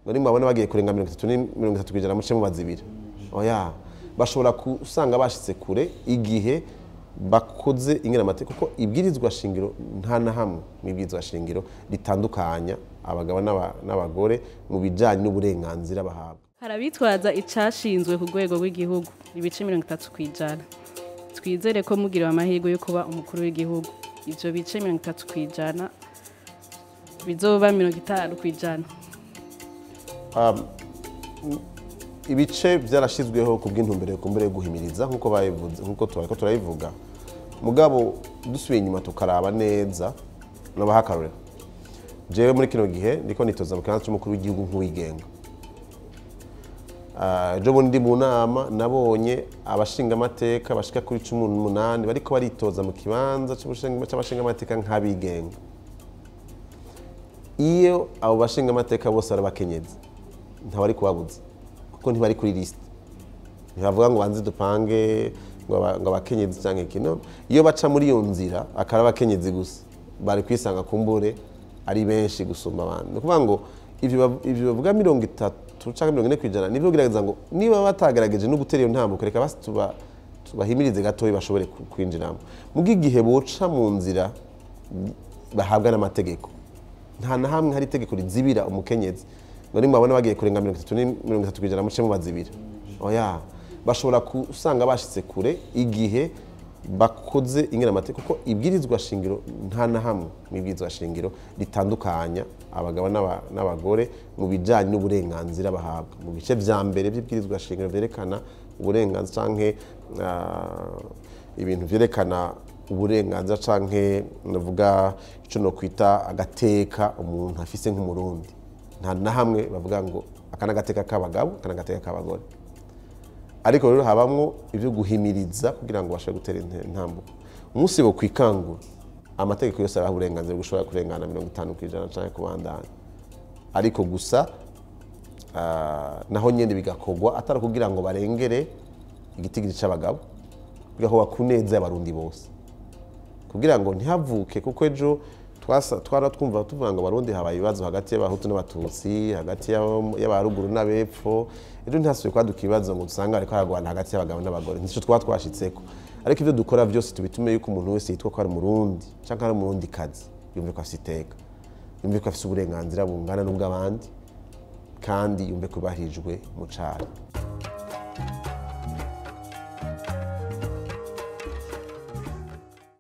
Ngo nimwabona bagiye kurenga 30% muce mubazibira. Oya, bashobora kusanga bashitse kure igihe bakoze ingene amategeko, kuko ibwirizwa shingiro nta na hamwe mu ibwirizwa shingiro ritandukanya abagabo n'abagore mu bijanye n'uburenganzira bahabwa. Hari abitwaza icashinzwe ku rwego rw'igihugu ibice 30%. Twizere ko mugiriwe amahirwe yo kuba umukuru w'igihugu, ivyo bice 30% bizoba 50%. Ibice byarashizweho ku bw'intumbero kumbere yo guhimiriza, nkuko babivuze, nkuko turiko turabivuga. Mugabo dusubiye inyuma tukaraba neza, nobaha akarorero. Jewe muri kino gihe ndiko nitoza mu kibanza c'umukuru w'igihugu nk'uwigenga. Ejo bundi ndi mu nama nabonye abashingamateka bashika kuri 18 bariko baritoza mu kibanza c'abashingamateka nk'abigenga. Iyo abo bashingamateka bose ari abakenyezi, ntawari kubabuza, kuko ntibari kuri liste. Ntibavuga ngo banze dupange ngo abakenyezi canke iki. No, iyo baca muri iyo nzira akari abakenyezi gusa, bari kwisanga kumbure ari benshi gusumba abandi. Ni ukuvuga ngo ivyo bavuga 30 canke 40% nivyo kugerageza ngo niba batagerageje no gutera iyo ntambuko, reka basi tubahimirize gatoyi bashobore kwinjiramo. Muga igihe boca mu nzira bahabwa n'amategeko, nta na hamwe hari itegeko rizibira umukenyezi ngo nimwabona bagiye kurenga 30% muce mubazibira. Oya, bashobora kusanga bashitse kure igihe bakoze ingene amategeko, kuko ibwirizwa shingiro nta na hamwe mu ibwirizwa shingiro ritandukanya abagabo n'abagore mu bijanye n'uburenganzira bahabwa. Mu bice vya mbere by'ibwirizwa shingiro vyerekana uburenganzira canke ibintu vyerekana uburenganzira canke navuga ico no kwita agateka umuntu afise nk'umurundi, nta na hamwe bavuga ngo aka n'agateka k'abagabo, aka n'agateka k'abagore. Ariko rero habamwo ivyo guhimiriza kugira ngo bashobore gutera intambuko. Umunsi bo kwikangura, amategeko yose araha uburenganzira bwo gushobora kurengana 50% canke kubandanya. Ariko gusa naho nyene bigakorwa atari kugira ngo barengere igitigiri c'abagabo, bigakorwa ku neza y'abarundi bose, kugira ngo ntihavuke, kuko ejo twara twumva tuvuga ngo abarundi habaye ibibazo hagati y'abahutu n'abatutsi, hagati y'abaruguru n'abepfo. Ejo ntihasubiye kwaduka ibibazo ngo dusanga bariko baragwana hagati y'abagabo n'abagore. Nico twaba twashitseko. Ariko ivyo dukora vyose tubitume yuko umuntu wese yitwa ko ari umurundi canke ari umurundikazi yumve ko afise iteka, yumve ko afise uburenganzira bungana n'ubw'abandi, kandi yumve ko yubahirijwe mu cari.